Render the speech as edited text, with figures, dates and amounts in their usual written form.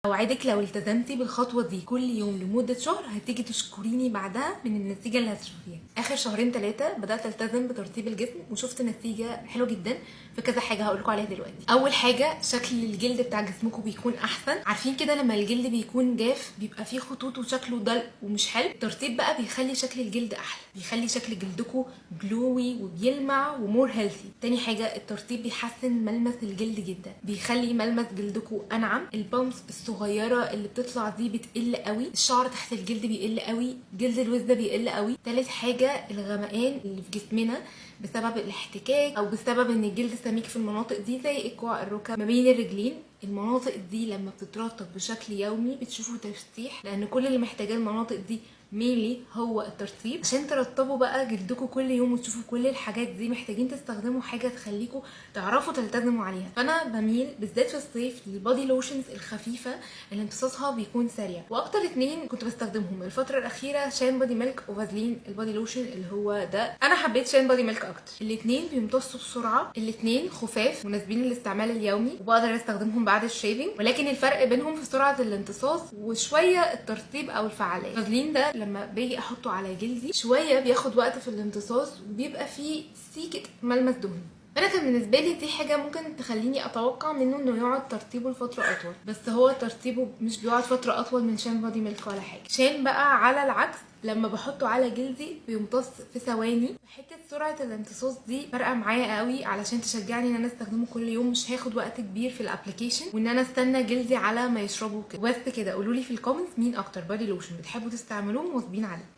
اوعدك لو التزمتي بالخطوه دي كل يوم لمدة شهر هتيجي تشكريني بعدها من النتيجة اللي هتشوفيها. اخر شهرين 3 بدات التزم بترطيب الجسم وشفت نتيجة حلوة جدا في كذا حاجة هقول لكم عليها دلوقتي. اول حاجة، شكل الجلد بتاع جسمكم بيكون احسن. عارفين كده لما الجلد بيكون جاف بيبقى فيه خطوط وشكله dull ومش حلو؟ الترطيب بقى بيخلي شكل الجلد احلى، بيخلي شكل جلدكم glowy وبيلمع و more healthy. تاني حاجه، الترطيب بيحسن ملمس الجلد جدا، بيخلي ملمس جلدكم انعم، ال bumps الصغيرة اللي بتطلع دي بتقل قوي، الشعر تحت الجلد بيقل قوي، جلد الوزه بيقل قوي. تالت حاجه، الغمقان اللي في جسمنا بسبب الاحتكاك او بسبب ان الجلد سميك في المناطق دي زي الكوع، الركب، ما بين الرجلين، المناطق دي لما بتترطب بشكل يومي بتشوفوا تفتيح، لان كل اللي محتاجاه المناطق دي mainly هو الترطيب. عشان ترطبوا بقى جلدكم كل يوم وتشوفوا كل الحاجات دي محتاجين تستخدموا حاجة تخليكم تعرفوا تلتزموا عليها. فانا بميل بالذات في الصيف لل body lotions الخفيفة اللي امتصاصها بيكون سريع، واكتر اتنين كنت بستخدمهم الفترة الاخيرة شان Body Milk وفازلين ال body lotion اللي هو ده. انا حبيت شان Body Milk اكتر، الاتنين بيمتصوا بسرعه، الاتنين خفاف مناسبين للاستعمال اليومي وبقدر استخدمهم بعد ال shaving، ولكن الفرق بينهم في سرعة الامتصاص وشوية الترطيب او الفعالية. فازلين ده لما باجي احطه على جلدي شوية بياخد وقت في الامتصاص وبيبقى فيه سيكه ملمس دهني، فانا كان بالنسبة لي دي حاجة ممكن تخليني اتوقع منه انه يقعد ترطيبه لفترة اطول، بس هو ترطيبه مش بيقعد فترة اطول من شان Body Milk ولا حاجه. شان بقى على العكس لما بحطه على جلدي بيمتص في ثواني. حتة سرعة الامتصاص دي فارقه معايا قوي علشان تشجعني ان انا استخدمه كل يوم، مش هاخد وقت كبير في ال application وان انا استنى جلدي على ما يشربه كده. بس كده، قولوا لي في ال comments مين اكتر body lotion بتحبوا تستعملوه ومواظبين عليه.